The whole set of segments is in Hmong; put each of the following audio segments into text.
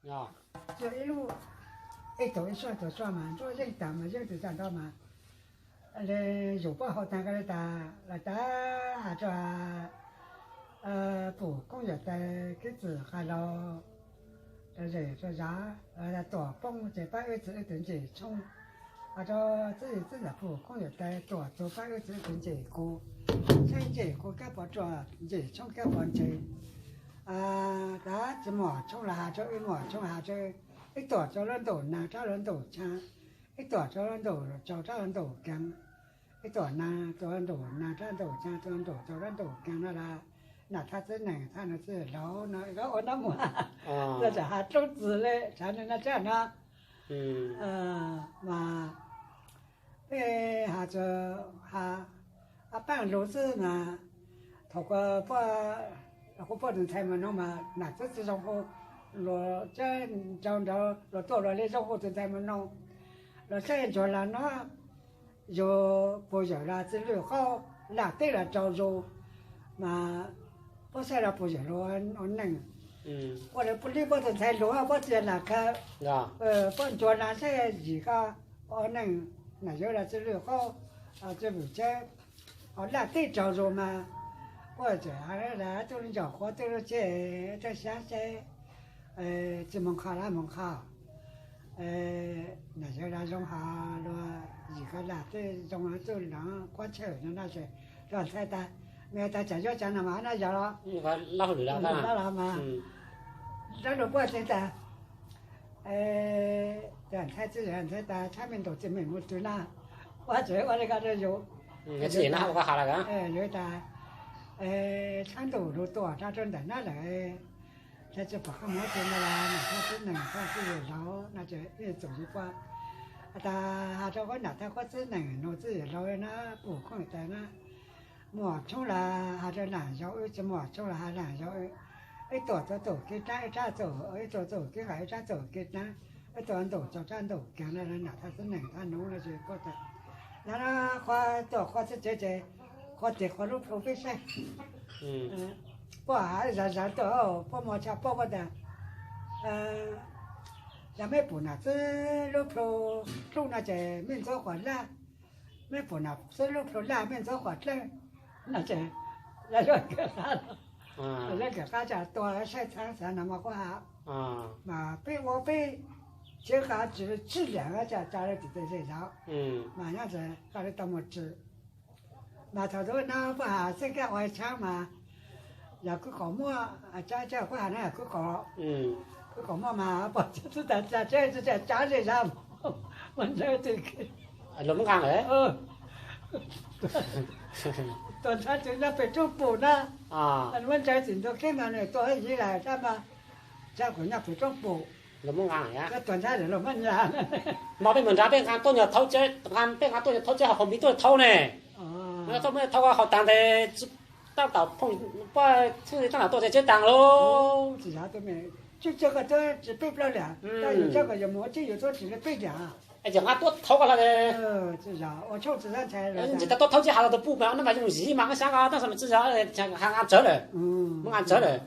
Ib lub, ib tug ib suab ib tug suab mas nruab yeej tag mas yeej tsis tag nrho mas li yus poj hau tag ko li tas los cas has rua pum koob yawm tais kib txwm qas laug zem rua zav tuam poob ces pab wb txwv wb tug ncim tshoob, has rua txwv yim txwv ntawm pum koob yawm tais tuam txug pab wb txwv wb tug ncim kuv, tshoob ncim kuv kab pov ruam ncim tshoob kab pov ntse. Tab tsis muaj tshoob los has rua wb, muaj tshoob has rua wb, ib tuam rua lub ntuj nag rab lub ntuj tshaav, ib tuam rua lub ntuj tsaus rab lub ntuj keev, ib tuam nag rua lub ntuj nag rab ntuj tshaav, rua ntuj tsaus rab ntuj keev no los nam thaj txwv neeg thaj nus txwj laug no ua nab muag, los txawm has roob txwv li tshav nws no tsab no mas peb has txog, a, paab lug xwb mas thaum kuv poj tug ntxhais mas noog mas nam txwv tsi zoo hu, luag tsab nraug nraug luag tuaj luag le zoo hu tug ntxhais mas noog, luag saib ntsuag las no yug puag yawm las txwj lwj qaub, laj teb las tsaus zug, mas puab saib los puag yawm luag ua neej, ua li puab tug ntxhais lug puab txiv las khaws, puab ntsuag las saib yim ko ua neej, nam yawg las txwj lwj qaub, txwj lwj tseb, laj teb tsaus zug mas puab txawm has tub lub ncauj qhuav tub lub tsheb, thawj xyab saib tsi moog qha lab moog qha, nam yawg las zoo has luag yim ko laj teb zoo txuj lov quab tshawj no na es, luag ntxhais tas, me tas tsam yuav tsav no mas nab yog los, mas dab laug puab tsev tas, ntxhais txiv yawg ntxhais tas tshab me ntaus txiv me mus twg na, ua tsev ua li ko rua yus, yog tas tshab ntuj lug tuaj rau ntawm nab lawm, ntxhais tsi pom qab mus twg no los nam thaj txwv neeg thaj txwj yawg laug no es ib txoom yug puab tas has rua kuv nam thaj txwv neeg nus txwj yawg laug na, pum koob yawm tais na, muaj tshoob los has rua nam yau wb, tsi muaj tshoob los has nam yau wb, ib tuam txug txuj kev dlaab ib rab txuj, ib tuam txug kev nqaim ib rab txuj kev dlaab, ib tuam ntuj tsaus rab ntuj keev no nam thaj txwv neeg thaj nus no es puab tas, no no qhuav tuaj qhuav txhib tsev ces qhuav tes qhuav lub plhu peb saib, puab has zag zag tuaj, puab muaj tshaj puab puab tas, yog mej pum nam txwv lub plhu dlub no ces mej ntxuav quas laj, mej pum nam txwv lub plhu laj mej ntxuav quas dlawb no es, yog kawm qab, yog kawm qab tas tua saib txhab xav no mas quab ha, mas peb ua peb tsev qab tsi tsi liam tsa tsa le tim tes zej zog, mas nyob ntawd qab le tau muaj tsi. Mas thaum ntawd no puab has xeeb kab ua tshaab mas yog kub qaum muaj, tsab tsab puab has no yog kub qaum, kub qaum muaj mas pom txhib tas tsa tsa tsa zej zog, muab ntsawv tw, luag muab nqaa lawm, tuam ntxhais tseem nyob pem roob pum na, muab ntsawv txim ntua keeb mas nws tuaj hab yiv lawm sab mas, tsa kuv nyob pem roob pum, luag muab nqaa, tuam ntxhais lawm luag muab nqaa. Mas peb mus nrad peb nqaa tuaj nyuag thaub, peb nqaa tuaj nyuag thaub tsev, hauv npiv tuaj thaub ne, thaub muab thaub hauv taag tes, tab tom phooj, puab txhwb tab tom tuaj tsev taag lauj. Tsi yog, peb plaub liam, yus tsaab kom yus mus ua tseeb yus tuab tsi le peb liam. Es nqaa tuaj thaub ko los, ntsis tab tuaj thaub tsev has los tus puj mas nab mas yooj yim mas nqaa sab ko tab sis mas tsi yog, nqaa tsawv lawm, muab nqaa tsawv lawm.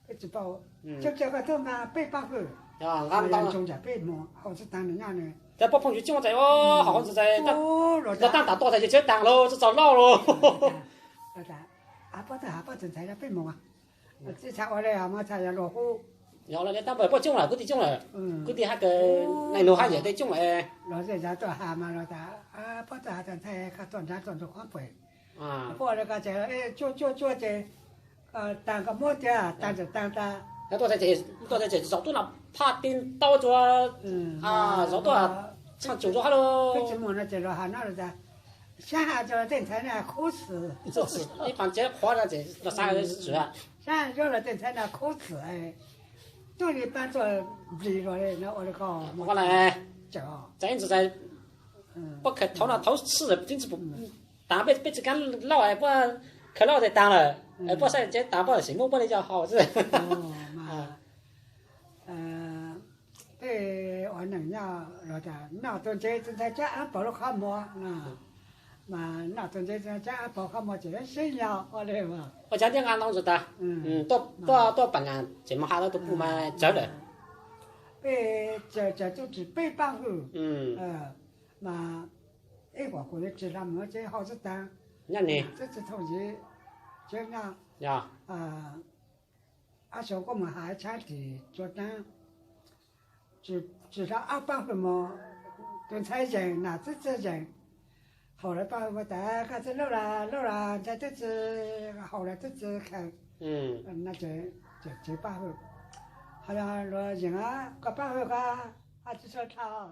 Peb tsi paub, tseeb tseeb ko tuaj mas peb paub hwj, nqaa ntau, peb mus hauv txwv taag nws nyob nws, tab puab phooj ywg coob tes hauv hauv ntxwv tes, tab tom tuaj tes tsev taag lauj, txog lauj lauj. Puab txawm has puab txawm ntxhais peb mus, txhaj ua le mas txhaj yog luag hub, yog le tab puab coob lawm, kwv tij coob lawm, kwv tij hab kws neej nug hab yawm tej coob lawm. Luag zej zog tuaj has mas luag tas, puab txawm has tas ntxhais koj tuaj nrad tuaj nrug qhov pem, puab ua le ko ces tsuag tsuag tsuag ces taag koj muab tiag, taag txawm taag tas, tuaj txhais ces zaum tuaj no phaj ti tau tsuag, zaum tuaj tshaj tsum rua hab lauj. Tsi muaj no ces luag has no tas, sab has rua tej ntxhais na khub xwm, ib paas tsev qhuav no ces luag xaav, sab yuav luag tej ntxhais na khub xwm, tuaj li paab tuaj nplig luag li no ua le ko, txais ntxhais puab khaws thaub no thaub tshwj tsi taag, peb tsi kaab lauj, puab khaws lauj tes taag lawm, puab saib tsev taag puab sim muab puab le yog haus xwb. Peb ua neej nyob luag tas noj tug ntses tsi ntxhais caab aab paug lub qhov muag, mas noj tug ntses tsi ntxhais caab aab paug qhov muag ces sib nyo ua le. Ua cas ntiab nqaa ntau ntsis tas, tuaj pam nas tseem moog has tau tus puj mas tsawv lawm. Peb txawm tuaj tsis peb pab hwj, mas ib huam kuv yuav tsis hla mus ces hau xwb taag, txwb txwv thaum ntxiv tsev nyaj. Ab xyoo kuj mus has tshaib tim Tsua Taab, tsis hla ob pab hwj mog, tus ntxhais yeem nam txwb txwv yeem, haum lawv pab hwj mus tas koj txwb lub las lub las ntxhais twb txwv, haum lawv twb txwv khaws, tsev pab hwj. Ho yog luag yeem koj pab hwj koj, ab tsis tshua dhau.